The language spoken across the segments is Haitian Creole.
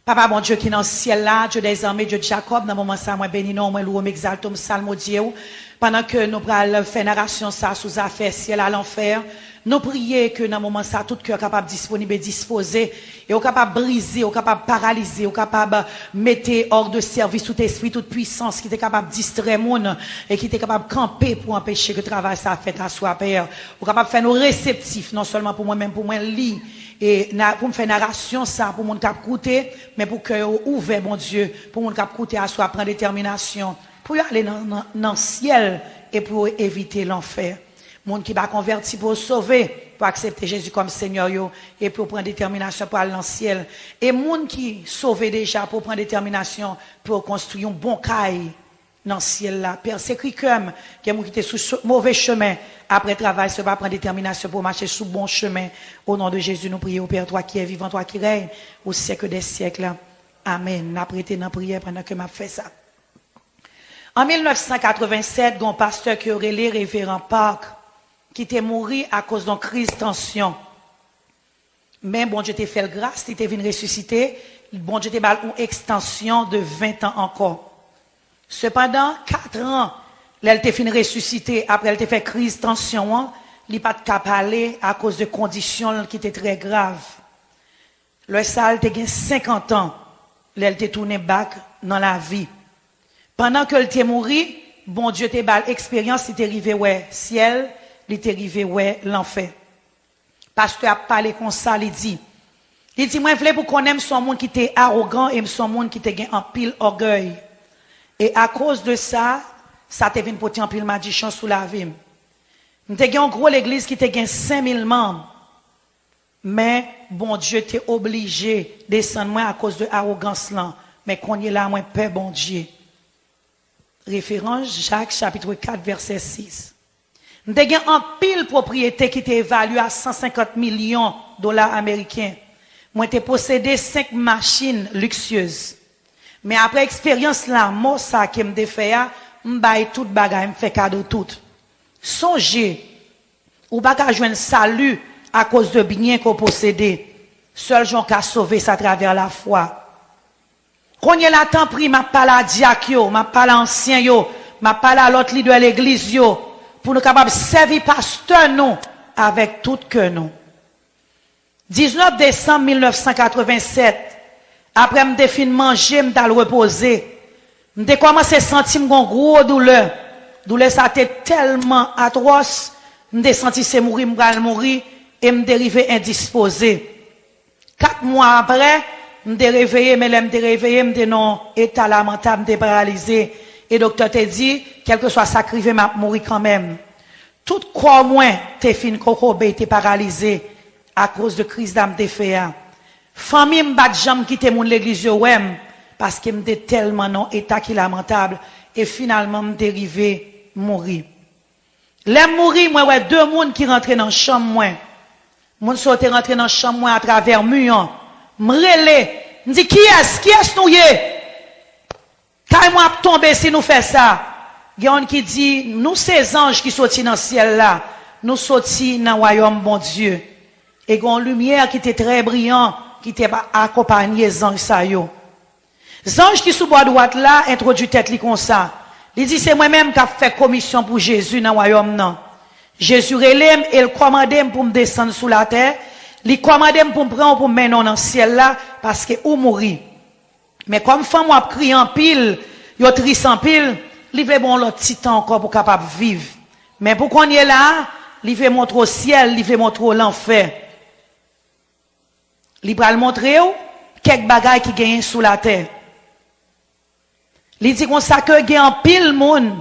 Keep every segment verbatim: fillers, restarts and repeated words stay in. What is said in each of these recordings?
Papa Bondye ki nan syèl la, Dye dèzame, Dye de Jakòb, nan moman sa mwen beni non w, mwen lwe w, m egzalte w, m salmodye w. Pandan ke nou pral fè narasyon sa sou zafè syèl a lanfè, nou priye ke nan moman sa tout kè kapab disponib e dispoze, e w kapab brize, w kapab paralize, w kapab mete hors de service tout espri, tout pwisans ki te kapab distrè moun e ki te kapab kanpe pou anpeche ke travay sa fèt aswè, Pè. Ou kapab fè nou reseptif, non sèlman pou mwen, men pou mwen li, e na, pou m fè narasyon sa pou moun k ap koute, men pou kè yo ouvè, Bondye, pou moun k ap koute aswè pran detèminasyon pou yo ale nan, nan, nan syèl e pou yo evite lanfè. Moun ki pa konvèti pou yo sove, pou aksepte Jezi kòm Senyè yo, e pou yo pran detèminasyon pou al nan syèl. E moun ki sove deja pou yo pran detèminasyon pou yo konstwi yon bon kay nan syèl la. Pè, sekri kè m, gen moun ki te sou cho-, move chemen. Apre travay, se pa pran detèminasyon pou yo mache sou bon chemen. O non de Jezi, nou priye w, Pè, twa ki è vivan, twa ki rèy, o syèk dè syèk la. Amèn. N ap rete nan priyè pandan ke m ap fè sa. An mil nèf san katrevennsèt, gen yon pastè ke yo rele Reveran Park, ki te mouri akoz yon kriz tansyon. Men Bondye te fè l gras, li te vin resisite, Bondye te ba l yon ekstansyon de ven tan ankò. Sepandan, kat an, lè l te fin resisite, apre l te fè kriz tansyon an, li pa t ka pale akoz de kondisyon l ki te trè grav. Lè sa a, l te gen senkant an, lè l te tounen bak nan lavi. Pandan ke l te mouri, Bondye te ba l eksperyans, li te rive wè syèl, li te rive wè lanfè. Pastè a ap pale konsa, li di, li di, mwen vle pou konnen m se yon moun ki te awogan e m se yon moun ki te gen anpil ògèy. E akoz de sa, sa te vin pote anpil madichon sou lavi m. M te gen yon gwo legliz ki te gen senk mil manm. Men Bondye te oblije desann mwen akoz de awogans lan. Men kounye la, mwen pè Bondye. Referans, Jak, chapit kat, vèsè sis. M te gen anpil pwopriyete ki te evalye a san senkant milyon dola ameriken. Mwen te posede senk machin liksyez. Men apre eksperyans lanmò sa ke m te fè a, m bay tout bagay, m fè kado tout. Sonje, ou pa ka jwenn sali akoz de byen ke w posede. Sèl jan w ka sove, se atravè lafwa. Kounye la, tanpri, m ap pale a dyak yo, m ap pale a ansyen yo, m ap pale a lòt lidè legliz yo, pou nou kapab sèvi pastè nou avèk tout kè nou. Diznèf desanm mil nèf san katrevennsèt, apre m te fin manje, m t al repoze, m te kòmanse santi m gon gwo doulè. Doulè sa te tèlman atwòs, m te santi se mouri m pral mouri, e m te rive endispoze. Kat mwa apre, m te reveye, men lè m te reveye, m te nan yon eta lamantab, m te paralize. E doktè te di, kèlkeswa sa k rive, m ap mouri kanmenm. Tout kò mwen te fin kokobe, te paralize akoz de kriz la m te fè a. Fanmi m pa t janm kite moun legliz yo wè m, paske m te tèlman nan yon eta ki lamantab, e finalman m te rive mouri. Lè m mouri, mwen wè de moun ki rantre nan chanm mwen. Moun sa yo te rantre nan chanm mwen atravè mi an. M rele, m di, kiyès? Kiyès nou ye? Kay mwen ap tonbe si nou fè sa. Gen youn ki di, nou se zanj ki soti nan syèl la. Nou soti nan wayòm Bondye. E gen yon limyè ki te trè briyan, ki te akonpanye zanj sa yo. Zanj ki sou bò dwat la entwodui tèt li konsa. Li di, se mwen menm k ap fè komisyon pou Jezi nan wayòm nan. Jezi rele m e l kòmande m pou m desann sou latè. Li kòmande m pou m pran w pou m mennen w nan syèl la, paske ou mouri. Men kòm fanm ou ap kriye anpil, yo tris anpil, li vle ba w yon lòt ti tan ankò pou w kapab viv. Men pou kounye la a, li vle montre w syèl, li vle montre w lanfè. Li pral montre w kèk bagay ki genyen sou latè. Li di konsa ke gen anpil moun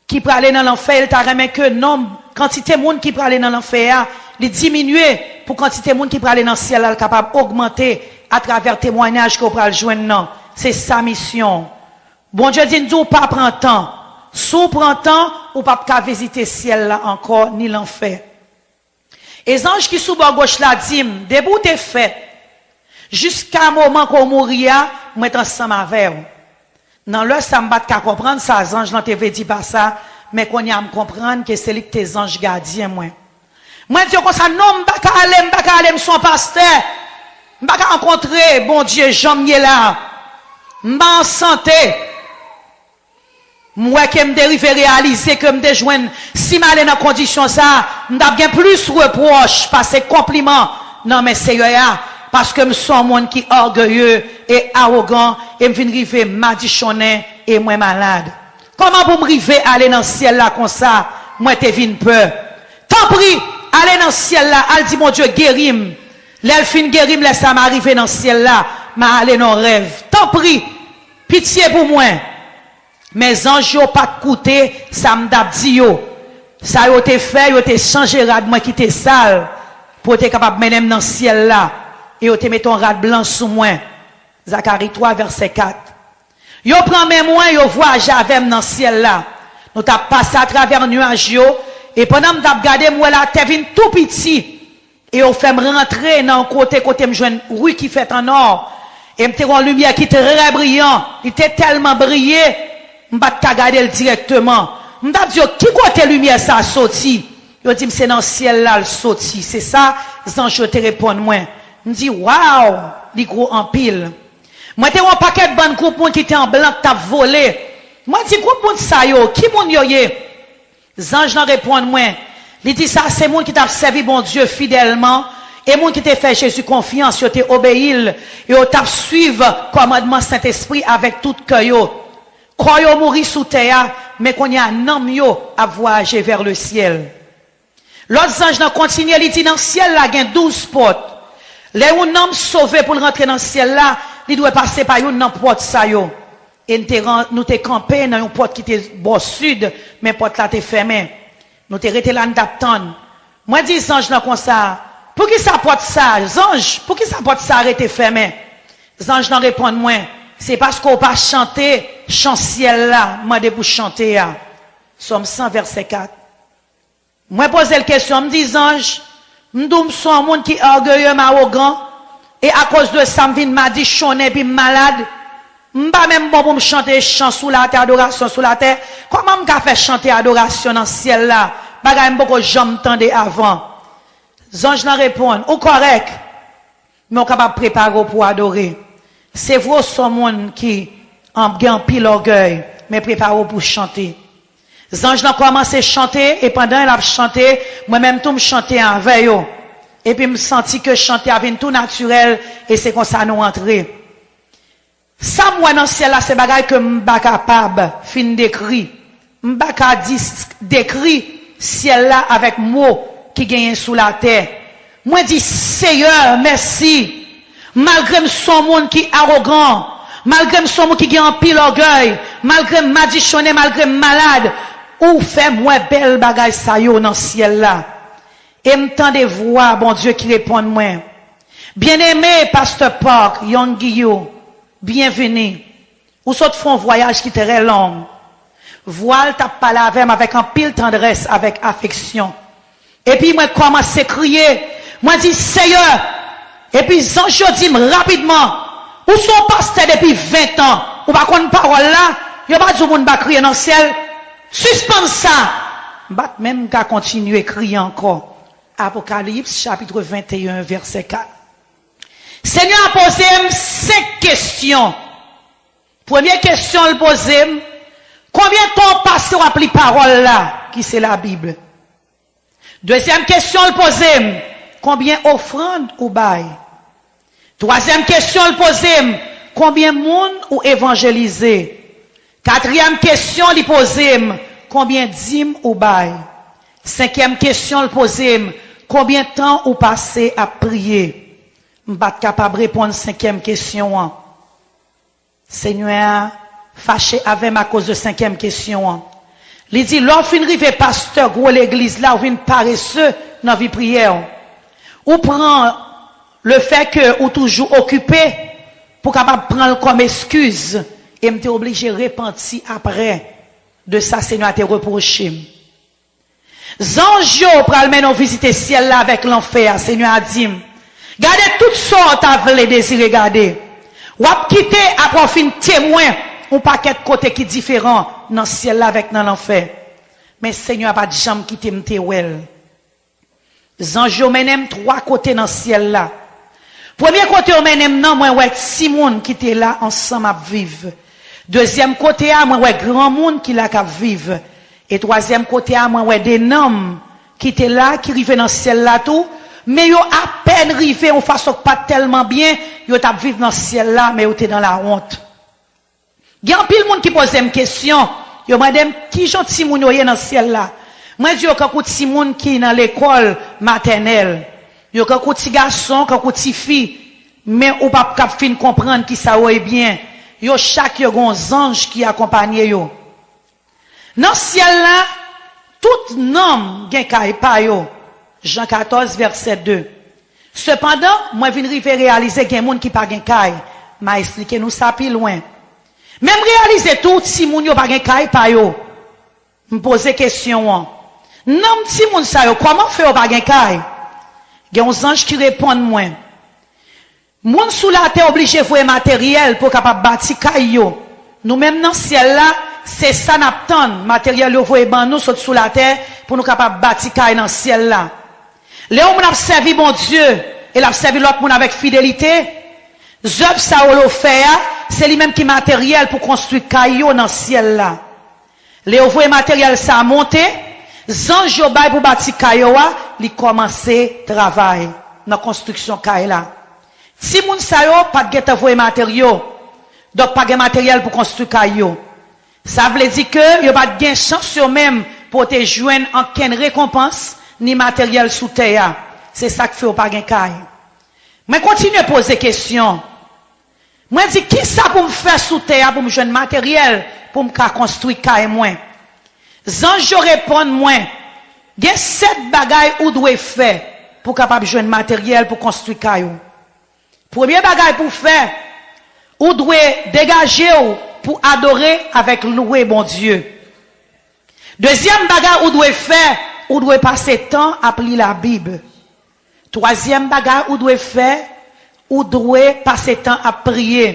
ki prale nan lanfè, e l ta renmen ke nonb, kantite moun ki prale nan lanfè a, li diminye pou kantite moun ki prale nan syèl la, l kapab ogmante atravè temwayaj ke w pral jwenn nan. Se sa misyon w. Bondye di n di w pa pran tan. Si w pran tan, ou p ap ka vizite syèl la ankò, ni lanfè. E zanj ki sou bò goch la di m, depi w te fèt, jiska moman ke w mouri a, mwen t ansanm avè w. Nan lè sa, m pa t ka konprann sa zanj lan te vle di pa sa, men kounye a m konprann ke se li ki te zanj gadyen mwen. Mwen di yo konsa, non, m pa ka ale, m pa ka ale, m se yon pastè. M pa ka rankontre Bondye jan m ye la. M pa an sante. M wè ke m te rive reyalize ke m te jwenn, si m ale nan kondisyon sa a, m t ap gen plis repwòch pase konpliman nan men Seyè a, paske m se yon moun ki ògeye e awogan, e m vin rive madichonnen e mwen malad. Kòman pou m rive ale nan syèl la konsa, mwen te vin pè? Tanpri, ale nan syèl la, al di Bondye geri m. Lè l fin geri m, lè sa m a rive nan syèl la, m a ale nan rèv. Tanpri, pitye pou mwen. Men zanj yo pa t koute sa m t ap di yo. Sa yo te fè, yo te chanje rad mwen ki te sal, pou yo te kapab mennen m nan syèl la, e yo te mete yon rad blan sou mwen. Zakari twa, vèsè kat. Yo pran men mwen, yo vwayaje avè m nan syèl la. Nou t ap pase atravè nyaj yo, e pandan m t ap gade, m wè latè vin tou piti, e yo fè m rantre nan yon kote, kote m jwenn ri ki fèt an nò. E m te wè yon limyè ki trè briyan, li te tèlman briye, m pa t ka gade l dirèkteman. M t ap di yo, "Ki kote limyè sa a soti?" Yo di m, "Se nan syèl la l soti." Se sa zanj yo te reponn mwen. M di, "Waw, li gwo anpil." Mwen te wè yon pakèt bann gwoup moun ki te an blan k t ap vole. Mwen di, "Gwoup moun sa yo, ki moun yo ye?" Zanj lan reponn mwen, li di, "Sa se moun ki t ap sèvi Bondye fidèlman, e moun ki te fè Jezi konfyans, yo te obeyi l, e yo t ap suiv kòmandman Sentespri avèk tout kè yo. Kò yo mouri sou tè a, men kounye a nanm yo ap vwayaje vè le syèl." Lòt zanj lan kontinye, li di, "Nan syèl la gen douz pòt. Lè yon nanm sove pou l rantre nan syèl la, li dwe pase pa youn nan pòt sa yo." E n te ran-, nou te kanpe nan yon pòt ki te bò sid, men pòt la te fèmen. Nou te rete la, n t ap tann. Mwen di zanj lan konsa, "Poukisa pòt sa, zanj, poukisa pòt sa rete fèmen?" Zanj lan reponn mwen, "Se paske w pa chante chan syèl la mande pou chante a." Sòm san, vèsè kat. Mwen poze l kesyon, m di, "Zanj, m di w m se yon moun ki ògeye, m awogan, e akoz de sa m vin madichonnen epi m malad. M pa menm bon pou m chante chan sou latè, adorasyon sou latè. Kòman m ka fè chante adorasyon nan syèl la, bagay m poko janm tande avan?" Zanj lan reponn, "Ou kòrèk, men w kapab prepare w pou adore. Se vre w se yon moun ki an-, gen anpil ògèy, men prepare w pou chante." Zanj lan kòmanse chante, e pandan l ap chante, mwen menm tou m chante avè yo. Epi m santi ke chante a vin tou natirèl, e se konsa nou antre. Sa m wè nan syèl la, se bagay ke m pa kapab fin dekri. M pa ka dis-, dekri syèl la avèk mo ki genyen sou latè. Mwen di, "Seyè, mèsi. Malgre m se yon moun ki awogan, malgre m se yon moun ki gen anpil ògèy, malgre m madichonnen, malgre m malad, ou fè m wè bèl bagay sa yo nan syèl la." E m tande vwa Bondye ki reponn mwen, "Byeneme, Pastè Park Young Guillou, byenvini. Ou sot fè yon vwayaj ki trè long." Vwa l t ap pale avè m avèk anpil tandrès, avèk afeksyon. Epi mwen kòmanse kriye. Mwen di, "Seyè!" Epi zanj yo di m rapidman, "Ou se yon pastè depi ven tan. Ou pa konn pawòl la? Yo pa di w moun pa kriye nan syèl? Sispann sa!" M pa t menm ka kontinye kriye ankò. Apokalips, chapit venteyen, vèsè kat. Senyè a poze m senk kesyon. Premye kesyon l poze m, "Konbyen tan w pase w ap li pawòl la, ki se Labib?" Dezyèm kesyon l poze m, "Konbyen ofrann ou bay?" Twazyèm kesyon l poze m, "Konbyen moun ou evanjelize?" Katriyèm kesyon li poze m, "Konbyen dim ou bay?" Senkyèm kesyon l poze m, "Konbyen tan ou pase ap priye?" M pa t kapab reponn senkyèm kesyon an. Senyè a fache avè m akoz de senkyèm kesyon an. Li di, "Lè w fin rive pastè gwo legliz la, ou vin parese nan vi priyè w. Ou pran lefè ke ou toujou okipe pou w kapab pran l kòm eskiz, e m te oblije repanti apre de sa Senyè a te repwoche m." Zanj yo pral mennen w vizite syèl la avèk lanfè a, Senyè a di m. Gade tout sa w ta vle dezire gade. W ap kite apre w fin temwen yon pakèt kote ki diferan nan syèl la avèk nan lanfè. Men Senyè a pa t janm kite m te wè l. Zanj yo mennen m twa kote nan syèl la. Premye kote yo mennen m nan, mwen wè timoun ki te la ansanm ap viv. Dezyèm kote a, mwen wè granmoun ki la k ap viv. E twazyèm kote a, mwen wè de nanm ki te la, ki rive nan syèl la tou, men yo apèn rive yon fason k pa t tèlman byen, yo t ap viv nan syèl la, men yo te nan lawont. Gen anpil moun ki poze m kesyon, yo mande m ki jan timoun yo ye nan syèl la. Mwen di yo kankou timoun ki nan lekòl matènèl. Yo kankou ti gason, kankou ti fi, men ou p ap kab fin konprann kisa yo ye byen. Yo chak yo gen yon zanj ki akonpanye yo. Nan syèl la, tout nanm gen kay pa yo. Jan katòz, vèsè de. Sepandan, mwen vin rive reyalize gen moun ki pa gen kay. M a esplike nou sa pi lwen. Men m reyalize tou, timoun yo pa gen kay pa yo. M poze kesyon an. Nanm timoun sa yo, kòman fè yo pa gen kay? Gen yon zanj ki reponn mwen. Moun sou latè oblije voye materyèl pou yo kapab bati kay yo. Nou menm nan syèl la, se sa n ap tann, materyèl yo voye ban nou sot sou latè pou nou kapab bati kay nan syèl la. Lè yon moun ap sèvi Bondye e l ap sèvi lòt moun avèk fidelite, zèv sa yo l ofè a, se li menm ki materyèl pou konstwi kay yo nan syèl la. Lè yo voye materyèl sa a monte, zanj yo bay pou bati kay yo a, li kòmanse travay nan konstriksyon kay la. Timoun sa yo pa t gentan voye materyo, donk pa gen materyèl pou konstwi kay yo. Sa vle di ke yo pa t gen chans yo menm pou yo te jwenn ankenn rekonpans ni materyèl sou tè a. Se sa k fè yo pa gen kay. Mwen kontinye poze kesyon. Mwen di, kisa pou m fè sou tè a pou m jwenn materyèl pou m ka konstwi kay mwen? Zanj yo reponn mwen, gen sèt bagay ou dwe fè pou w kapab jwenn materyèl pou konstwi kay ou. Premye bagay pou w fè, ou dwe degaje w pou adore avèk lwe Bondye. Dezyèm bagay ou dwe fè, ou dwe pase tan ap li Labib. Twazyèm bagay ou dwe fè, ou dwe pase tan ap priye.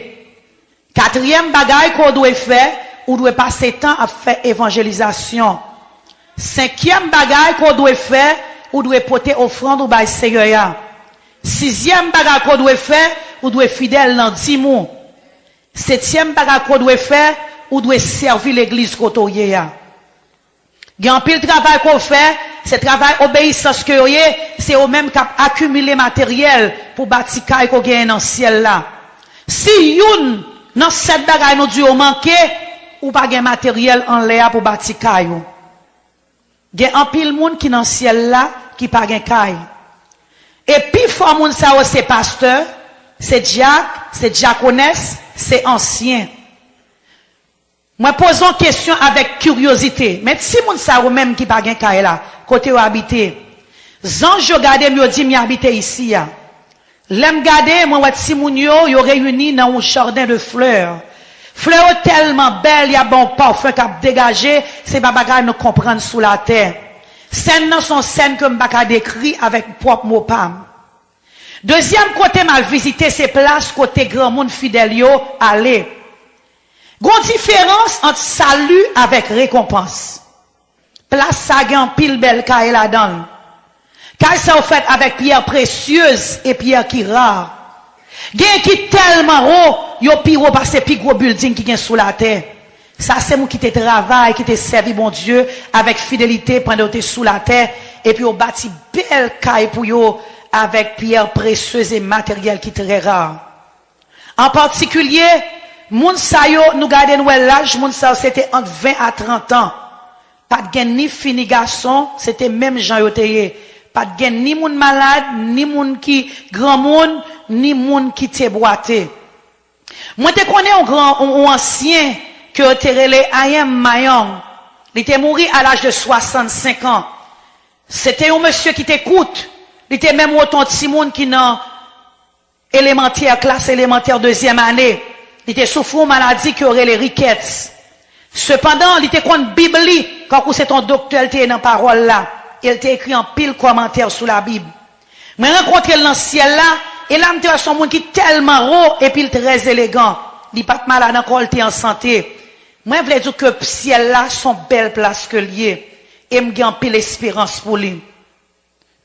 Katriyèm bagay ke w dwe fè, ou dwe pase tan ap fè evanjelizasyon. Senkyèm bagay ke w dwe fè, ou dwe pote ofrann ou bay Seyè a. Sizyèm bagay ke w dwe fè, ou dwe fidèl nan dim ou. Setyèm bagay ke w dwe fè, ou dwe sèvi legliz kote w ye a. Gen anpil travay ke w fè, se travay obeyisans ke yo ye, se yo menm k ap akimile materyèl pou bati kay ke w genyen nan syèl la. Si youn nan sèt bagay nou di yo manke, ou pa gen materyèl anlè a pou bati kay ou. Gen anpil moun ki nan syèl la ki pa gen kay. E pifò moun sa yo se pastè, se dyak, se dyakonès, se ansyen. Mwen poze yon kesyon avèk kiryozite. Men timoun sa yo menm ki pa gen kay la, kote yo abite? Zanj yo gade m, yo di m y abite isi a. Lè m gade, mwen wè timoun yo, yo reyini nan yon jaden de flè. Flè yo tèlman bèl, y ap ba yon pafen k ap degaje, se pa bagay nou konprann sou latè. Sèn nan se yon sèn ke m pa ka dekri avèk pwòp mo pa m. Dezyèm kote m al vizite, se plas kote granmoun fidèl yo ale. Gon diferans ant sali avèk rekonpans. Plas sa gen anpil bèl kay ladan l. Kay sa yo fèt avèk pyè presyez e pyè ki ra. Gen ki tèlman wo, yo pi wo pase pi gwo bilding ki gen sou latè. Sa se moun ki te travay, ki te sèvi Bondye avèk fidelite pandan yo te sou latè, epi yo bati bèl kay pou yo avèk pyè presyez e materyèl ki trè ra. An patikilye, moun sa yo, nou gade, nou wè laj moun sa yo, se te ant ven a trant an. Pa t gen ni fi ni gason, se te menm jan yo te ye. Pa t gen ni moun malad, ni moun ki granmoun, ni moun ki te bwate. Mwen te konnen yon gran, yon, yon ansyen ke yo te rele I M Mayong. Li te mouri a laj de swasannsenk an. Se te yon mesye ki te kout. Li te menm wotan yon timoun ki nan elemantè, klas elemantè dezyèm ane. Li te soufri yon maladi ke yo rele rikèts. Sepandan, li te konn Bib li, kankou se t on doktè l te ye nan pawòl la, e l te ekri anpil kòmantè sou Labib. Mwen rankontre l nan syèl la, e la m te wè se yon moun ki tèlman wo epi l trè elegan. Li pa t malad ankò, l te an sante. Mwen vle di w ke syèl la se yon bèl plas ke l ye, e m gen anpil esperans pou li.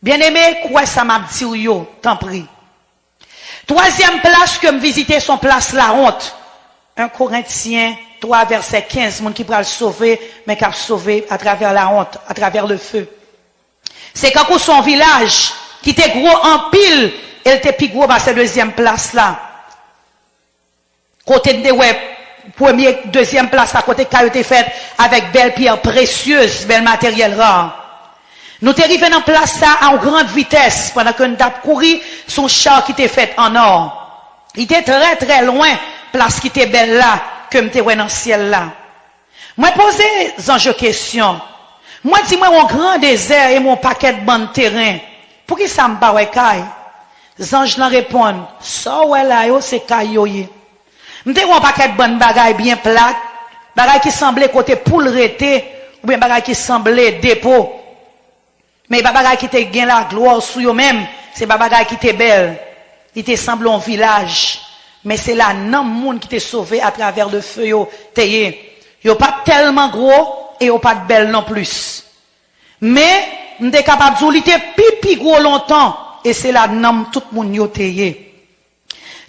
Byeneme, kwè sa m ap di w yo, tanpri. Twazyèm plas ke m vizite se yon plas lawont. En Korentyen twa, vèsè kenz, moun ki pral sove, men k ap sove atravè lawont, atravè lefe. Se kankou se yon vilaj ki te gwo anpil, e l te pi gwo pase dezyèm plas la. Kote n te wè premye, dezyèm plas la, kote kay yo te fèt avèk bèl pyè presyez, bèl materyèl ra. Nou te rive nan plas sa a yon gran vitès pandan ke n t ap kouri sou yon cha ki te fèt an nò. Li te trè, trè lwen plas ki te bèl la ke m te wè nan syèl la. Mwen poze zanj yo kesyon. Mwen di, "Mwen wè yon gran dezè e mwen wè yon pakèt bann teren. Poukisa m pa wè kay?" Zanj lan reponn, "Sa w wè la yo, se kay yo ye." M te wè yon pakèt bann bagay byen plat, bagay ki sanble kote poul rete, oubyen bagay ki sanble depo. Men e pa bagay ki te gen laglwa sou yo menm, se pa bagay ki te bèl. Li te sanble yon vilaj, men se la nanm moun ki te sove atravè lefe yo te ye. Yo pa t tèlman gwo e yo pa t bèl non plis. Men, m te kapab di w li te pi, pi gwo lontan, e se la nanm tout moun yo te ye.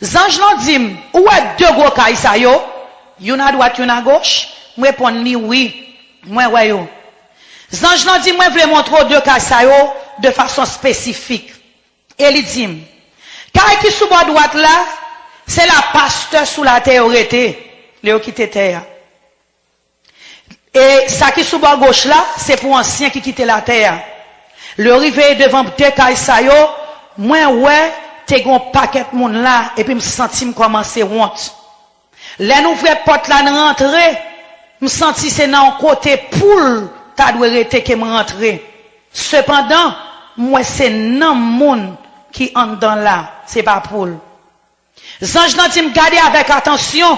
Zanj lan di m, "Ou wè de gwo kay sa yo? Youn adwat, youn agoch?" M reponn li, "Wi, mwen wè yo." Zanj lan di, "Mwen vle montre w de kay sa yo de fason espesifik." E li di m, "Kay ki sou bò dwat la, se la pastè sou latè yo rete, lè yo kite tè a. E sa ki sou bò goch la, se pou ansyen ki kite latè a." Lè yo rive devan de kay sa yo, mwen wè te gen yon pakèt moun la, epi m santi m kòmanse wont. Lè n ouvè pòt la, n rantre, m santi se nan yon kote poul ta dwe rete ke m rantre. Sepandan, m wè se nanm moun ki anndan la, se pa poul. Zanj lan di m, "Gade avèk atansyon,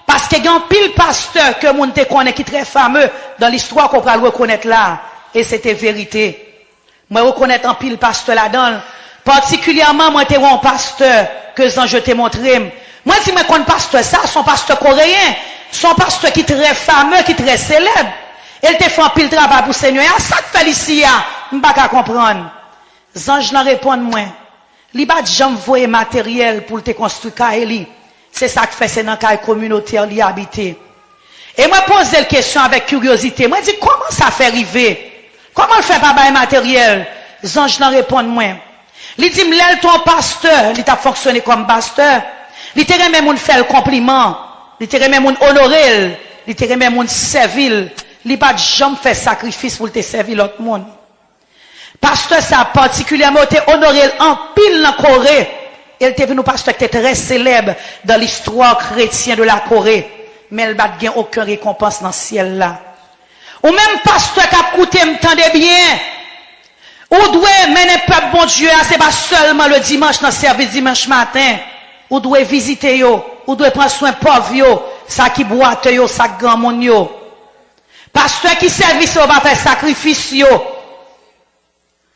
paske gen anpil pastè ke moun te konnen ki trè fame dan listwa ke w pral rekonèt la a." E se te verite. Mwen rekonèt anpil pastè ladan l. Patikilyèman, mwen te wè yon pastè ke zanj yo te montre m. Mwen di, "Mwen konn pastè sa, se yon pastè koreyen, se yon pastè ki trè fame, ki trè selèb. E l te fè anpil travay pou Senyè a. Sa k fè l isi a? M pa ka konprann." Zanj lan reponn mwen, "Li pa t janm voye materyèl pou l te konstwi kay li. Se sa k fè se nan kay kominotè li abite." E mwen poze l kesyon avèk kiryozite. Mwen di, "Kòman sa fè rive? Kòman l fè pa bay materyèl?" Zanj lan reponn mwen. Li di m, "Lè l te yon pastè, li t ap fonksyone kòm pastè. Li te renmen moun fè l konpliman. Li te renmen moun onore l. Li te renmen moun sèvi l. Li pa t janm fè sakrifis pou l te sèvi lòt moun." Pastè sa a patikilyèman, yo te onore l anpil nan Kore. E l te vin yon pastè ki te trè selèb dan listwa kretyen de la Kore. Men l pa t gen okenn rekonpans nan syèl la. Ou menm pastè k ap koute m, tande byen. Ou dwe mennen pèp Bondye a, se pa sèlman le dimanch nan sèvis dimanch maten. Ou dwe vizite yo, ou dwe pran swen pòv yo, sa ki bwate yo, sa k granmoun yo. Pastè ki sèvi sa yo pa fè sakrifis yo.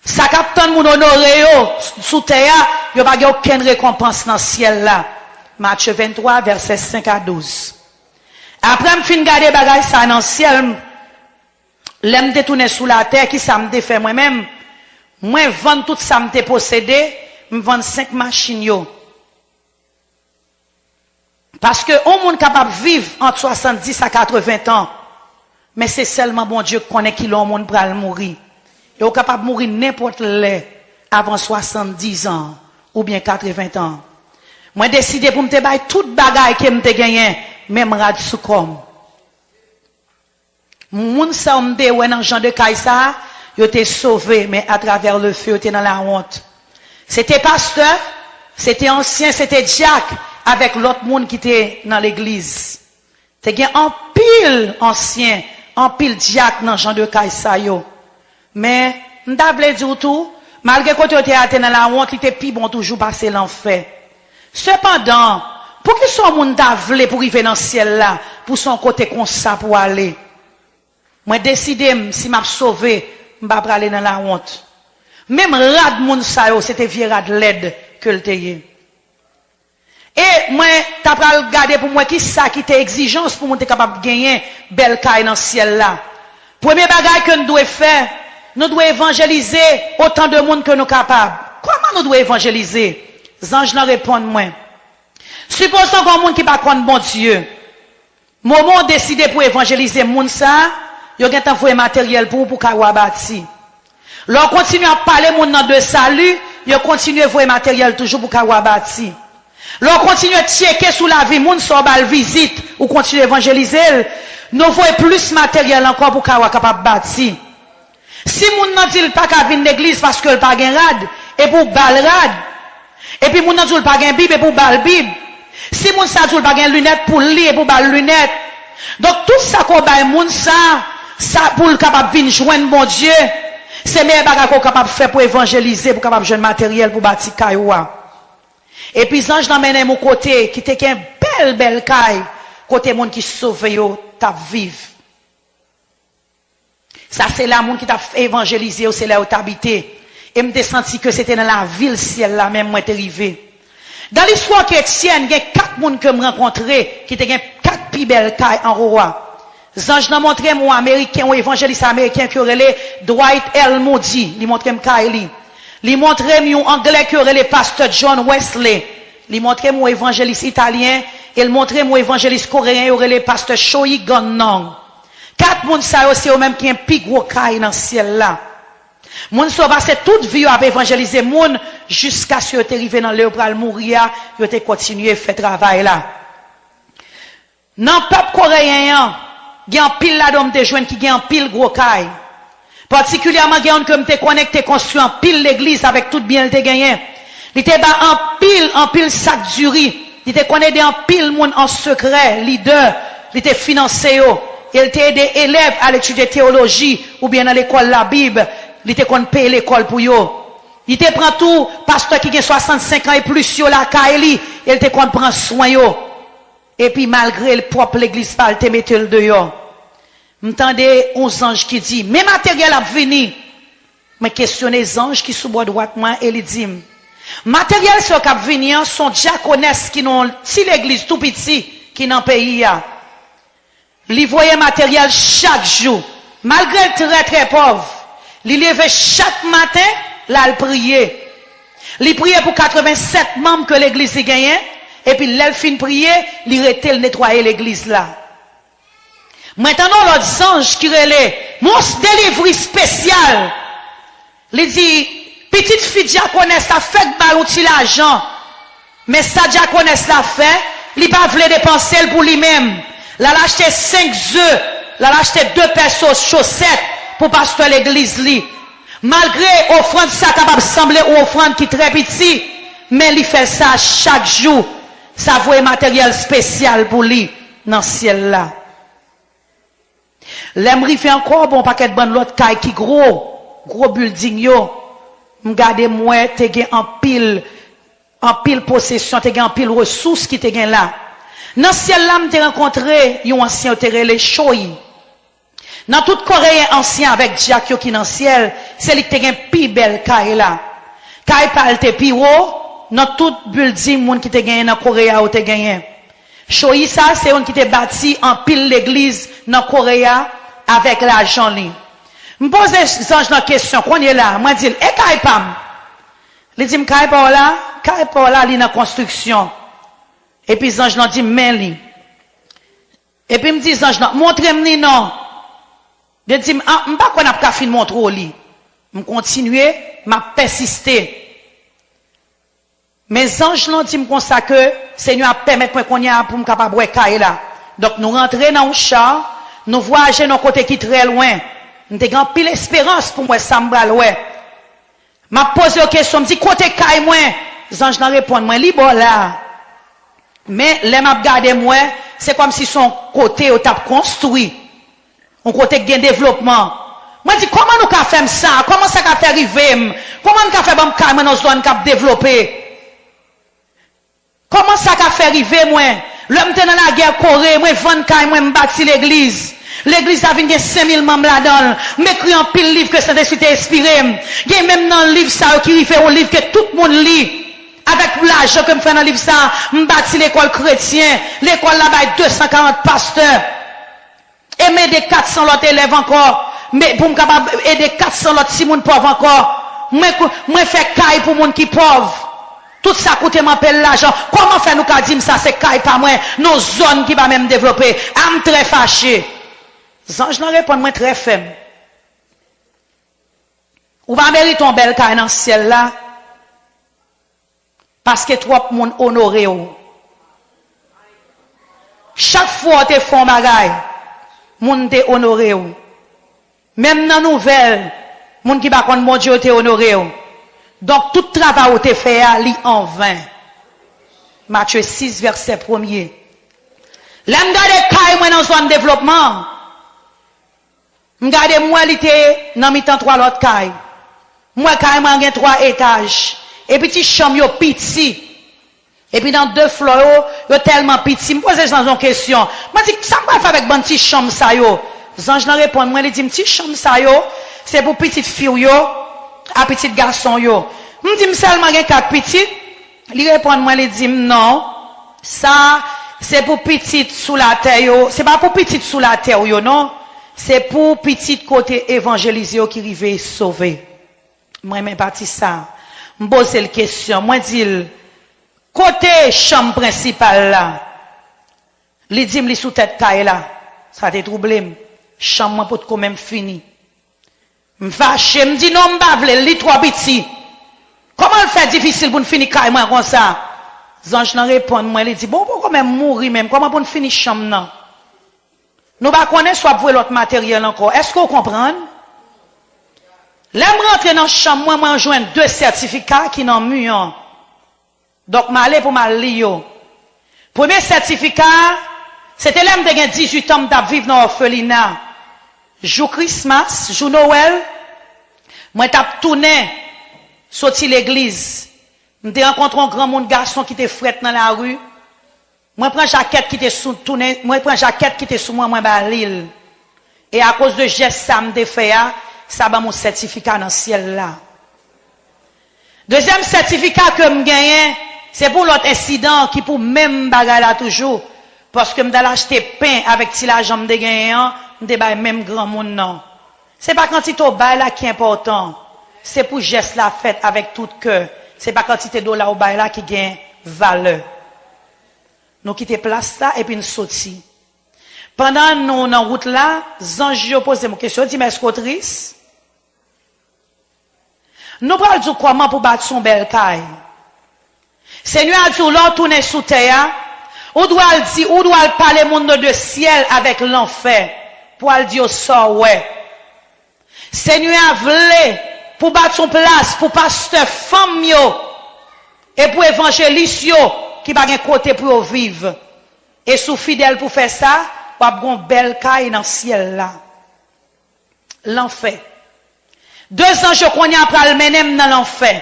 Sa k ap tann moun onore yo sou tè a, yo pa gen okenn rekonpans nan syèl la. Matye venntwa, vèsè senk a douz. Apre m fin gade bagay sa nan syèl, m, lè m te tounen sou latè, ki sa m te fè mwen menm? Mwen vann tout sa m te posede, m vann senk machin yo. Paske yon moun kapab viv ant swasanndis a katreven tan, men se sèlman Bondye k konnen kilè yon moun pral mouri. E ou kapab mouri nenpòt lè avan swasanndis an oubyen katreven tan. Mwen deside pou m te bay tout bagay ke m te genyen, menm rad sou kò m. Moun sa yo m te wè nan jan de kay sa a, yo te sove, men atravè lefe, yo te nan lawont. Se te pastè, se te ansyen, se te dyak, avèk lòt moun ki te nan legliz. Te gen anpil ansyen, anpil dyak nan jan de kay sa yo. Men, m ta vle di w tou, malgre kote yo te a te nan lawont, li te pi bon toujou pase lanfè. Sepandan, poukisa yon moun ta vle pou rive nan syèl la, pou se yon kote konsa pou ale? Mwen deside m, si m ap sove, m pa prale nan lawont. Menm rad moun sa yo, se te vye rad lèd ke l te ye. E mwen ta pral gade pou m wè kisa ki te egzijans pou moun te kapab genyen bèl kay nan syèl la. Premye bagay ke n dwe fè, nou dwe evanjelize otan de moun ke nou kapab. Kòman nou dwe evanjelize? Zanj lan reponn mwen, Sipozon gen yon moun ki pa konn Bondye. Moman w deside pou evanjelize moun sa a, yo gentan voye materyèl pou ou pou kay ou a bati. Lè w kontinye ap pale moun nan de sali, yo kontinye voye materyèl toujou pou kay ou a bati. Lè w kontinye tcheke sou lavi moun sa w ba l vizit, ou kontinye evanjelize l, nou voye plis materyèl ankò pou kay ou a kapab bati. Si moun nan di l pa ka vin legliz paske l pa gen rad, epi w ba l rad, epi moun nan di w l pa gen bib, epi w ba l bib, si moun sa di w l pa gen linèt pou l li, epi w ba l linèt, donk tout sa ke w bay moun sa, sa pou l kapab vin jwenn Bondye, se meyè bagay ke w kapab fè pou evanjelize, pou w kapab jwenn materyèl pou bati kay ou a. Epi zanj lan mennen m yon kote ki te gen bèl, bèl kay, kote moun ki sove yo t ap viv. Sa se la moun ki t ap evanjelize yo, se la yo t abite. E m te santi ke se te nan lavil syèl la menm mwen te rive. Dan listwa kretyèn, gen kat moun ke m rankontre ki te gen kat pi bèl kay anwo a. Zanj lan montre m yon Ameriken, yon evanjelis ameriken ke yo rele Dwight L. Moody. Li montre m kay li. Li montre m yon Anglè ke yo rele Pastè John Wesley. Li montre m yon evanjelis italyen, e l montre m yon evanjelis koreyen yo rele Pastè Shoyi Gannang. Kat moun sa yo, se yo menm ki gen pi gwo kay nan syèl la. Moun sa yo pase tout vi yo ap evanjelize moun, jiskaske yo te rive nan lè yo pral mouri a, yo te kontinye fè travay la. Nan pèp koreyen an, gen anpil ladan yo m te jwenn ki gen anpil gwo kay. Patikilyèman, gen youn ke m te konnen ki te konstwi anpil legliz avèk tout byen l te genyen. Li te bay anpil, anpil sak diri. Li te konn ede anpil moun an sekrè, lidè. Li te finanse yo. E l te ede elèv al etidye teyoloji oubyen nan lekòl Labib. Li te konn peye lekòl pou yo. Li te pran tou pastè ki gen swasannsenk an e plis yo lakay li, e l te konn pran swen yo. Epi malgre l pwòp legliz pa l te mete l deyò. M tande yon zanj ki di, men materyèl ap vini. Mwen kesyone zanj ki sou bò dwat mwen e li di m, materyèl sa yo k ap vini an se yon dyakonès ki nan yon ti legliz tou piti ki nan peyi a. Li voye materyèl chak jou. Malgre l trè, trè pòv, li leve chak maten, l al priye. Li priye pou katrevennsèt manm ke legliz li genyen, epi lè l fin priye, li rete, l netwaye legliz la. Mwen tande yon lòt zanj ki rele, men yon delivri espesyal. Li di, pitit fi dyakonès la fèk ba l yon ti lajan. Men sa dyakonès la fè, li pa vle depanse l pou li menm. L al achte senk ze, l al achte de pè so-, chosèt pou pastè legliz li. Malgre ofrann sa kapab sanble yon ofrann ki trè piti, men li fè sa chak jou. Sa voye materyèl espesyal pou li nan syèl la. Lè m rive ankò, bon, pakèt bann lòt kay ki gwo, gwo bilding yo, m gade m wè te gen anpil, anpil posesyon, te gen anpil resous ki te gen la. Nan syèl la, m te rankontre yon ansyen yo te rele Choyi. Nan tout koreyen ansyen avèk dyak yo ki nan syèl, se li ki te gen pi bèl kay la. Kay pa l te pi wo nan tout bilding moun ki te genyen nan Koreya yo te genyen. Choyi sa a se youn ki te bati anpil legliz nan Koreya avèk lajan li. M poze zanj lan kesyon, kounye la, mwen di l, e kay pa m? Li di m, kay pa w la, kay pa w la, li nan konstriksyon. Epi zanj lan di m, men li. Epi m di zanj lan, montre m li non. Li di m, a, m pa kwè n ap ka fin montre w li. M kontinye, m ap pèsiste. Men zanj lan di m konsa ke Senyè a pèmèt mwen kounye a pou m kapab wè kay la. Donk nou rantre nan yon cha, nou vwayaje nan yon kote ki trè lwen. M te gen anpil esperans pou m wè sa m pral wè. M ap poze yo kesyon, m di, kote kay mwen? Zanj lan reponn mwen, li bò la. Men lè m ap gade m wè, se kòmsi se yon kote yo t ap konstwi. Yon kote k gen devlopman. Mwen di, kòman nou ka fè m sa? Kòman sa ka fè rive m? Kòman n ka fè ban m kay mwen nan zòn k ap devlope? Kòman sa ka fè rive mwen? Lè m te nan lagè Kore, mwen vann kay mwen, m bati legliz. Legliz la vin gen senk mil manm ladan l. M ekri anpil liv ke Sentespri te enspire m. Gen menm nan liv sa yo ki rive yon liv ke tout moun li. Avèk lajan ke m fè nan liv sa, m bati lekòl kretyen. Lekòl la bay de san karant pastè. E m ede kat san lòt elèv ankò. Men pou m kapab ede kat san lòt timoun pòv ankò. Mwen, mwen fè kay pou moun ki pòv. Tout sa koute m anpil lajan. Kòman fè nou ka di m sa se kay pa mwen, nan zòn ki pa menm devlope? A m trè fache. Zanj lan reponn mwen trè fèm. Ou pa merite yon bèl kay nan syèl la, paske twòp moun onore w. Chak fwa w te fè yon bagay, moun te onore w. Menm nan nouvèl, moun ki pa konn Bondye yo te onore w. Donk, tout travay ou te fè a, li anven. Matye sis, vèsè premye. Lè m gade kay mwen nan zòn devlopman, m gade, m wè li te nan mitan twa lòt kay. M wè kay mwen an gen twa etaj. Epi ti chanm yo piti. Epi nan de flò yo, yo tèlman piti. M poze zanj lan yon kesyon. Mwen di, "Sa m pral fè avèk bann ti chanm sa yo?" Zanj lan reponn mwen, li di m, "Ti chanm sa yo, se pou pitit fi w yo, a pitit gason w yo." M di, "M sèlman gen kat pitit?" Li reponn mwen, li di m, "Non, sa, se pou pitit sou latè yo. Se pa pou pitit sou latè w yo, non. Se pou pitit kote evanjelize yo ki rive sove." Mwen renmen pati sa. M poze l kesyon. Mwen di l, "Kote chanm prensipal la?" Li di m li sou tèt kay la. Sa te twouble m. Chanm mwen potko menm fini. M fache, m di, "Non, m pa vle l, li twò piti. Kòman l fè difisil pou n fini kay mwen konsa?" Zanj lan reponn mwen, li di, "Bon, ou poko menm mouri menm, kòman pou n fini chanm nan? Nou pa konnen si w ap voye lòt materyèl ankò. Èske w konprann?" Lè m rantre nan chanm mwen, mwen jwenn de sètifika ki nan mi an. Donk, m ale pou m al li yo. Premye sètifika a, se te lè m te gen dizuit an, m t ap viv nan òfelina. Jou Krismas, jou Nowèl, mwen t ap tounen soti legliz. M te rankontre yon granmoun gason ki te frèt nan lari. Mwen pran jakèt ki te sou, tounen, mwen pran jakèt ki te sou mwen, mwen ba li l. E akoz de jès sa m te fè a, sa ban m yon sètifika nan syèl la. Dezyèm sètifika ke m genyen, se pou lòt ensidan ki pou menm bagay la toujou. Paske m t al achte pen avèk ti lajan m te genyen an, m te bay menm granmoun nan. Se pa kantite w bay la ki enpòtan. Se pou jès la fèt avèk tout kè. Se pa kantite dola w bay la ki gen valè. Nou kite plas la epi n soti. Pandan nou nan wout la, zanj yo poze m kesyon, yo di m, "Èske w tris?" Nou pral di w kòman pou w bati yon bèl kay. Senyè a di w, lè w tounen sou tè a, ou dwe al di, ou dwe al pale moun nan de syèl avèk lanfè, pou w al di yo sa w wè. Senyè a vle pou w bati yon plas pou pastè fanm yo e pou evanjelis yo ki pa gen kote pou yo viv. E si w fidèl pou fè sa, w ap gen yon bèl kay nan syèl la. Lanfè. De zanj yo kounye a pral mennen m nan lanfè.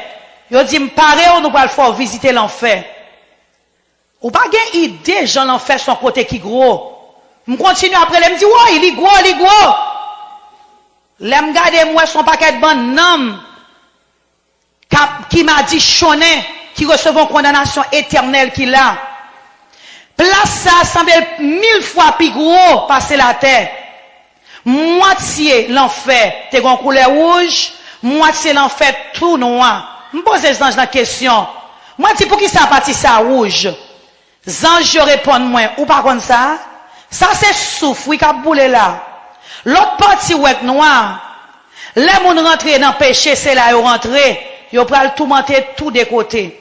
Yo di m, "Pare w, nou pral fè w vizite lanfè." Ou pa gen ide jan lanfè se yon kote ki gwo. M kontinye ap rele, m di, "Woy, li gwo, li gwo." Lè m gade, m wè se yon pakèt bann nanm k ap, ki madichonnen, ki resevwa yon kondanasyon etènèl ki la. Plas sa a sanble l mil fwa pi gwo pase latè. Mwatye lanfè te gen yon koulè wouj, mwatye lanfè tou nwa. M poze zanj lan kesyon. Mwen di, "Poukisa pati sa a wouj?" Zanj yo reponn mwen, "Ou pa konn sa? Sa se souf, wi, k ap boule la. Lòt pati w wè k nwa. Lè moun rantre nan peche, se la yo rantre. Yo pral toumante tou de kote."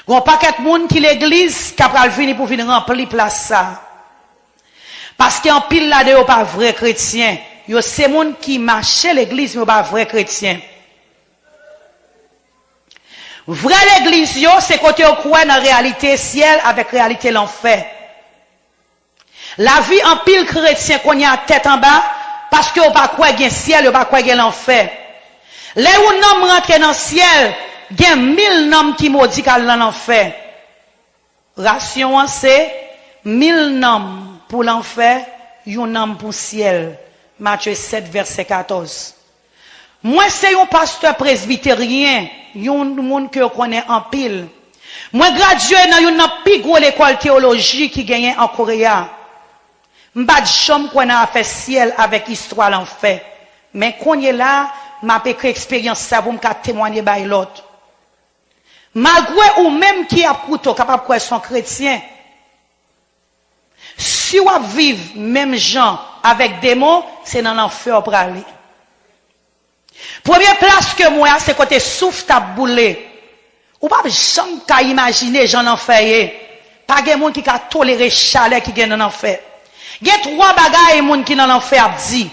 Gon pakèt moun ki legliz k ap pral vini pou vin ranpli plas sa. Paske anpil ladan yo pa vrè kretyen. Yo se moun ki mache legliz, men yo pa vrè kretyen. Vrè legliz yo, se kote yo kwè nan reyalite syèl avèk reyalite lanfè. Lavi anpil kretyen kounye a tèt anba, paske yo pa kwè gen syèl, yo pa kwè gen lanfè. Lè yon nonm rantre nan syèl, gen mil nonm ki modi k al nan lanfè. Rasyon an se mil nanm pou lanfè, yon nanm pou syèl. Matye sèt, vèsè katòz. Mwen se yon pastè presbiteryen, yon moun ke yo konnen anpil. Mwen gradye nan youn nan pi gwo lekòl teyoloji ki genyen an Kore a. M pa t janm kwè nan afè syèl avèk istwa lanfè. Men kounye la, M ap ekri eksperyans sa pou m ka temwanye bay lòt. Malgre ou menm ki ap koute w kapab kwè se yon kretyen, si w ap viv menm jan avèk demon, se nan lanfè w prale. Premye plas ke m wè a, se kote souf t ap boule. Ou p ap janm ka imajine jan lanfè ye. Pa gen moun ki ka tolere chalè ki gen nan lanfè. Gen twa bagay moun ki nan lanfè ap di.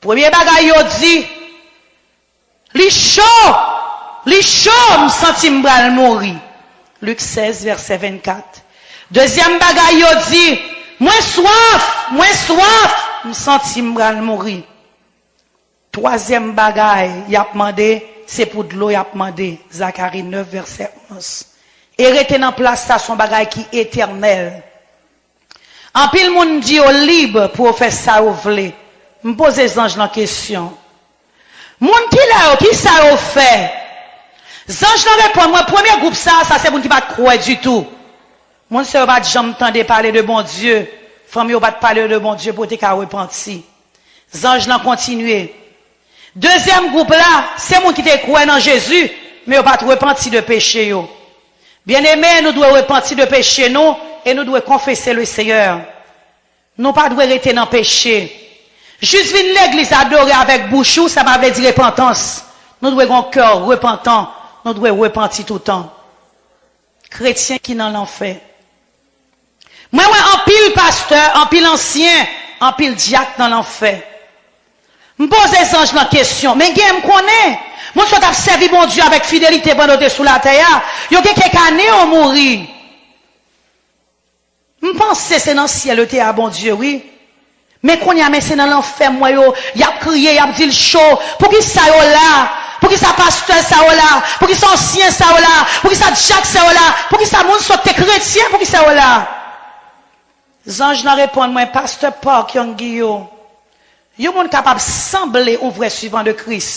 Premye bagay yo di, li cho, li cho, m santi m pral mouri. Lik sèz, vèsè vennkat. Dezyèm bagay yo di, mwen swaf, mwen swaf, m santi m pral mouri. Twazyèm bagay y ap mande, se pou dlo y ap mande. Zakari nèf, vèsè onz. E rete nan plas sa se yon bagay ki etènèl. Anpil moun di yo lib pou yo fè sa yo vle. M poze zanj lan kesyon. Moun ki la yo, ki sa yo fè? Zanj lan reponn mwen, premye gwoup sa, sa se moun ki pa t kwè ditou. Moun sa yo pa t janm tande pale de Bondye. Fanmi yo pa t pale yo de Bondye pou yo te ka repanti. Zanj lan kontinye. Dezyèm gwoup la, se moun ki te kwè nan Jezi, men yo pa t repanti de peche yo. Byeneme, nou dwe repanti de peche nou e nou dwe konfese le Seyè. Nou pa dwe rete nan peche. Jis vin legliz adore avèk bouch ou, sa pa vle di repantans. Nou dwe gen yon kè repantan. Nou dwe repanti toutan. Kretyen ki nan lanfè. Mwen wè anpil pastè, anpil ansyen, anpil dyak nan lanfè. M poze zanj lan kesyon, men gen m konnen, moun sa yo t ap sèvi Bondye avèk fidelite pandan yo te sou latè a, yo gen kèk ane yo mouri. M panse se nan syèl yo te a Bondye, wi. Men kounye a, men se nan lanfè m wè yo, y ap kriye, y ap di l cho. Poukisa yo la? Poukisa pastè sa yo la? Poukisa ansyen sa yo la? Poukisa dyak sa yo la? Poukisa moun sòt te kretyen? Poukisa yo la? Zanj lan reponn mwen, pastè Park Young Guillot, yon moun kapab sanble yon vrè swivan de Kris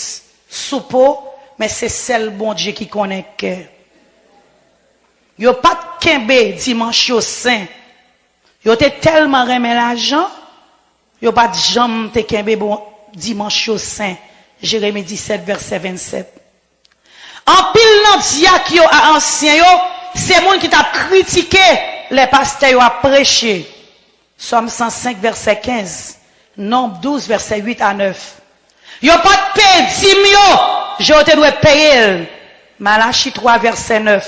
sou po, men se sèl Bondye ki konnen kè. Yo pa t kenbe dimanch yo sen. Yo te tèlman renmen lajan, yo pa t janm te kenbe bon dimanch yo sen. Jeremi disèt, vèsè vennsèt. Anpil nan dyak yo a ansyen yo, se moun ki t ap kritike lè pastè yo ap preche. Sòm san senk, vèsè kenz, Nonb douz, vèsè uit a nèf. Yo pa t peye dim yo, jan yo te dwe peye l. Malachi twa, vèsè nèf.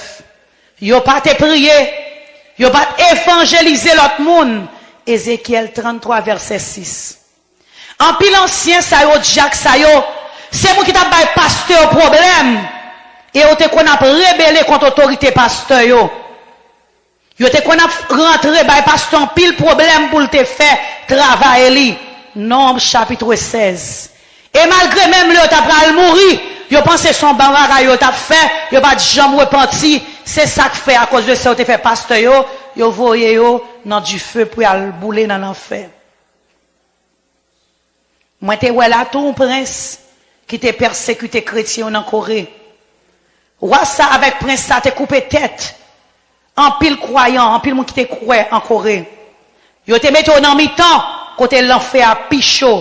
Yo pa te priye, yo pa t evanjelize lòt moun. Ezekyèl tranntwa, vèsè sis. Anpil ansyen sa yo, dyak sa yo, se moun ki t ap bay pastè yo pwoblèm. E yo te konn ap rebele kont otorite pastè yo. Yo te konn ap rantre bay pastè anpil pwoblèm pou l te fè travay li. Nonb chapit sèz. E malgre menm lè yo ta pral mouri, yo panse se yon bon bagay yo t ap fè, yo pa t janm repanti. Se sa k fè, akoz de sa yo te fè pastè yo, yo voye yo nan dife pou y al boule nan lanfè. Mwen te wè la tou yon prens ki te pèsekite kretyen yo nan Kore. Wa sa avèk prens sa te koupe tèt anpil kwayan, anpil moun ki te kwè an Kore. Yo te mete yo nan mitan kote lanfè a pi cho.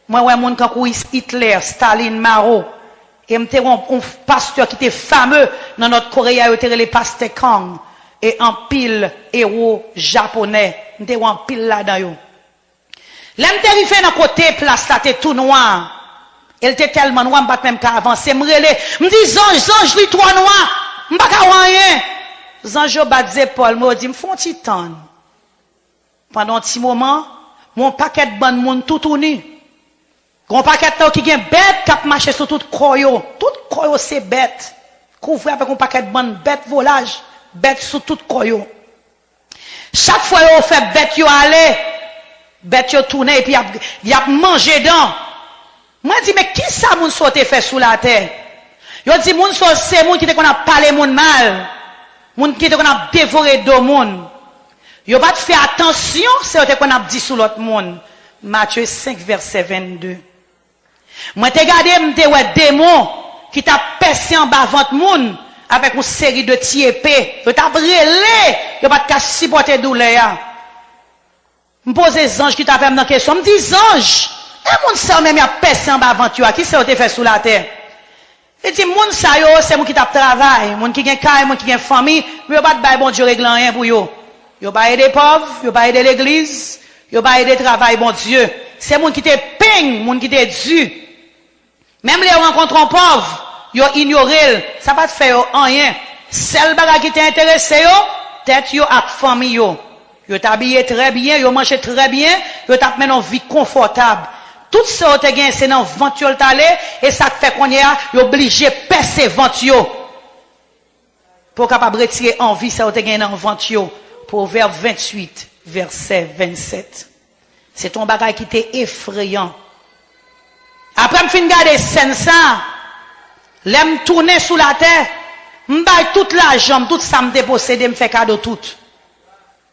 Mwen wè moun kankou Hitler, Stalin, Mao. E m te wè yon, yon pastè ki te fame nan Nòt Kore a, yo te rele pastè Kang. E anpil ewo japonè. M te wè anpil ladan yo. Lè m te rive nan kote plas la te tou nwa, e l te tèlman nwa, m pa t menm ka avanse. M rele, m di, zanj, zanj, li twò nwa, m pa ka wè anyen. Zanj yo bat zepòl mwen, yo di m, fè yon ti tann. Pandan yon ti moman, m wè yon pakèt bann moun toutouni. Gen yon pakèt nan yo ki gen bèt k ap mache sou tout kò yo. Tout kò yo se bèt. Kouvri avèk yon pakèt bann bèt volaj, bèt sou tout kò yo. Chak fwa yo fè bèt yo ale, bèt yo tounen epi y ap, y ap manje dan. Mwen di, men kisa moun sa yo te fè sou latè? Yo di moun sa yo se moun ki te konn ap pale moun mal, moun ki te konn ap devore do moun. Yo pa t fè atansyon sa yo te konn ap di sou lòt moun. Matye senk, vèsè vennde. Mwen te gade, m te wè demon ki t ap pèse anba vant moun avèk yon seri de ti epe. Yo t ap rele, yo pa t ka sipòte doulè a. M poze zanj ki t avè m nan kesyon. M di, zanj, E moun sa yo menm y ap pèse anba vant yo a, kisa yo te fè sou latè? Li di, moun sa yo, se moun ki t ap travay, moun ki gen kay, moun ki gen fanmi, men yo pa t bay Bondye regle anyen pou yo. Yo pa ede pòv, yo pa ede legliz, yo pa ede travay Bondye. Se moun ki te peng, moun ki te di. Menm lè yo rankontre yon pòv, yo inyore l. Sa pa t fè yo anyen. Sèl bagay ki te enterese yo, tèt yo ak fanmi yo. Yo t abiye trè byen, yo manje trè byen, yo t ap mennen yon vi konfòtab. Tout sa yo te genyen, se nan vant yo l t ale, e sa k fè kounye a, yo blije pèse vant yo. Pou yo kapab retire anvi sa yo te genyen nan vant yo. Pwovèb venntuit, vèsè vennsèt. Se te yon bagay ki te efreyan. Apre m fin gade sèn sa, lè m tounen sou latè, m bay tout lajan m, tout sa m te posede, m fè kado tout.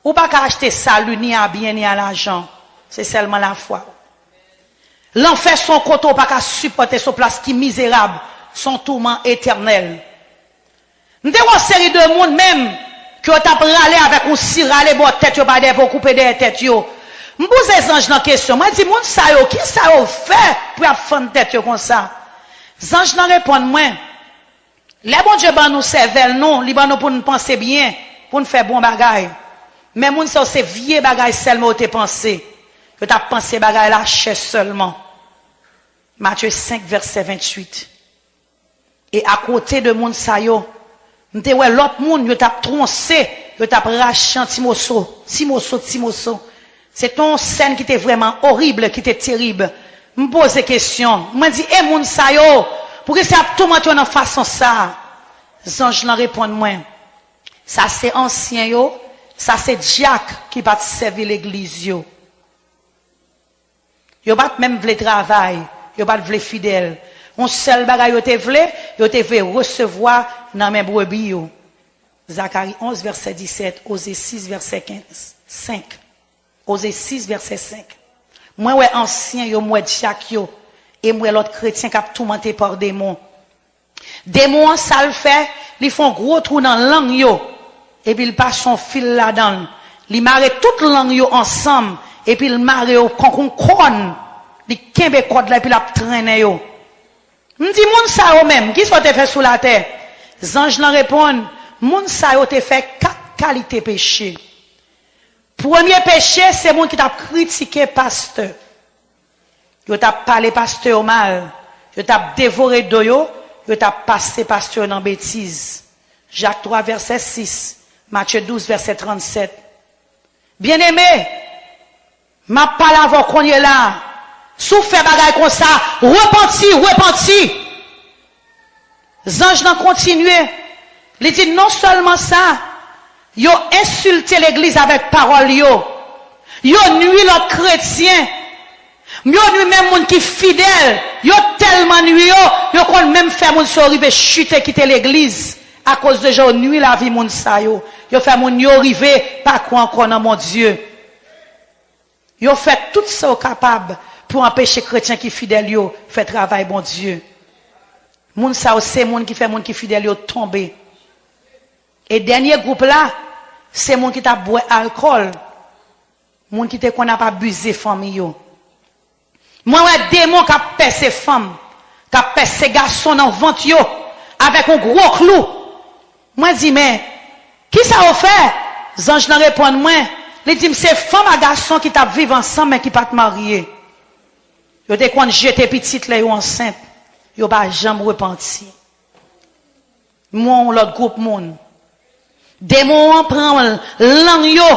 Ou pa ka achte sali ni a byen ni a lajan. Se sèlman lafwa. Lanfè se yon kote ou pa ka sipòte, se yon plas ki mizerab, se yon touman etènèl. M te wè yon seri de moun menm ke yo t ap rale avèk yon si rale bò tèt yo pa dèyè pou yo koupe dèyè tèt yo. M poze zanj lan kesyon, mwen di, moun sa yo, kisa yo fè pou y ap fann tèt yo konsa? Zanj lan reponn mwen, lè Bondye ban nou sèvèl nou, li ban nou pou n panse byen, pou n fè bon bagay. Men moun sa yo se vye bagay sèlman yo te panse. Yo t ap panse bagay lachè sèlman. Matye senk, vèsè venntuit. E akote de moun sa yo, m te wè lòt moun, yo t ap twonse, yo t ap rache an ti moso, ti moso, ti moso. Se te yon sèn ki te vrèman orib, ki te terib. M poze kesyon, mwen di, e moun sa yo, poukisa y ap toumante yo nan fason sa a? Zanj lan reponn mwen, sa se ansyen yo, sa se dyak ki pa t sèvi legliz yo. Yo pa t menm vle travay, yo pa t vle fidèl. Yon sèl bagay yo te vle, yo te vle resevwa nan men brebi yo. Zakari onz, vèsè disèt, Oze sis, vèsè kenz, senk. Oze sis, vèsè senk. Mwen wè ansyen yo, m wè dyak yo, e m wè lòt kretyen k ap toumante pa demon. Demon an, sa l fè, li fè yon gwo twou nan lang yo, epi l pase yon fil ladan l. Li mare tout lang yo ansanm, epi l mare yo tankou yon kòn. Li kenbe kòd la, epi l ap trennen yo. M di, moun sa yo menm, kisa yo te fè sou latè? Zanj lan reponn, moun sa yo te fè kat kalite peche. Premye peche, se moun ki t ap kritike pastè. Yo t ap pale pastè yo mal. Yo t ap devore do yo. Yo t ap pase pastè yo nan betiz. Jak twa, vèsè sis. Matye douz, vèsè trannsèt. Byeneme, m ap pale avè w kounye la a. Si w fè bagay konsa, repanti, repanti. Zanj lan kontinye. Li di, non sèlman sa, yo ensilte legliz avèk pawòl yo. Yo nwi lòt kretyen. Yo nwi menm moun ki fidèl. Yo tèlman nwi yo, yo konn menm fè moun sa yo rive chite kite legliz akoz de jan yo nwi lavi moun sa yo. Yo fè moun yo rive pa kwè ankò nan Bondye. Yo fè tout sa yo kapab pou anpeche kretyen ki fidèl yo fè travay Bondye. Moun sa yo se moun ki fè moun ki fidèl yo tonbe. E dènye gwoup la, se moun ki t ap bwè alkòl, moun ki te konn ap abize fanmi yo. Mwen wè demon k ap pèse fanm, k ap pèse gason nan vant yo avèk yon gwo klou. Mwen di, men, kisa yo fè? Zanj lan reponn mwen, li di m se fanm ak gason ki t ap viv ansanm men ki pa t marye. Yo te konn jete pitit lè yo ansent. Yo pa janm repanti. M wè yon lòt gwoup moun. Demon an pran lang yo,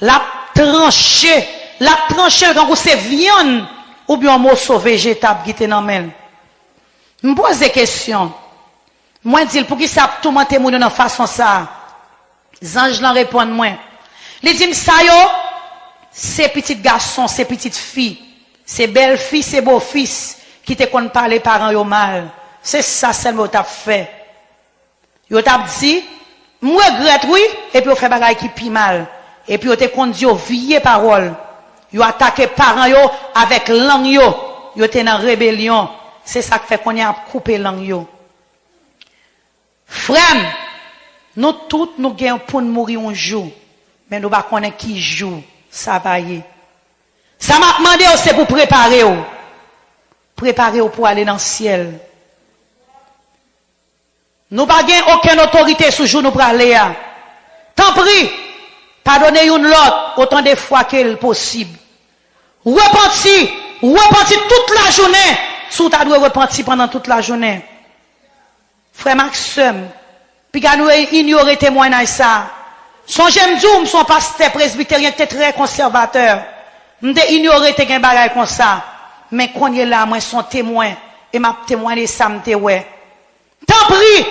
l ap tranche, l ap tranche l tankou se vyann oubyen yon moso vejetab ki te nan men l. M poze kesyon. Mwen di l, poukisa ap toumante moun yo nan fason sa a? Zanj lan reponn mwen. Li di m, sa yo, se pitit gason, se pitit fi, se bèlfi, se bofis ki te konn pale paran yo mal. Se sa sèlman yo t ap fè. Yo t ap di, m regrèt wi, epi yo fè bagay ki pi mal. Epi yo te konn di yo vye pawòl. Yo atake paran yo avèk lang yo. Yo te nan rebelyon. Se sa k fè kounye a y ap koupe lang yo. Frè m, nou tout nou gen pou n mouri yon jou, men nou pa konnen ki jou sa va ye. Sa m ap mande w, se pou w prepare w. Prepare w pou ale nan syèl. Nou pa gen okenn otorite sou jou nou prale a. Tanpri, padone youn lòt otan de fwa ke l posib. Repanti, repanti tout lajounen, si w ta dwe repanti pandan tout lajounen. Frè m ak sè m, piga nou inyore temwayaj sa a. Sonje m di w, m se yon pastè presbiteryen ki te trè konsèvatè. M te inyore te gen bagay konsa. Men kounye la, mwen se yon temwen, e m ap temwanye sa m te wè. Tanpri,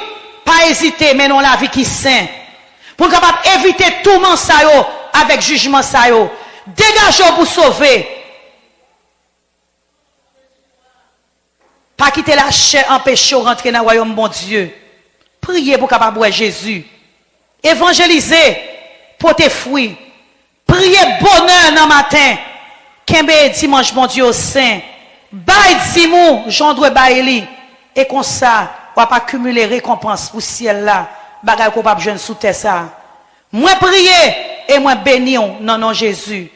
pa ezite mennen yon lavi ki sen, pou n kapab evite touman sa yo avèk jijman sa yo. Degaje w pou sove. Pa kite lachè anpeche w rantre nan wayòm Bondye. Priye pou w kapab wè Jezi. Evanjelize, pote fwi. Priye bonè nan maten. Kenbe dimanch Bondye yo sen. Bay dim ou jan w dwe bay li. E konsa, w ap akimile rekonpans pou syèl la, bagay ke w p ap jwenn sou tè sa a. Mwen priye e mwen beni w nan non Jezi.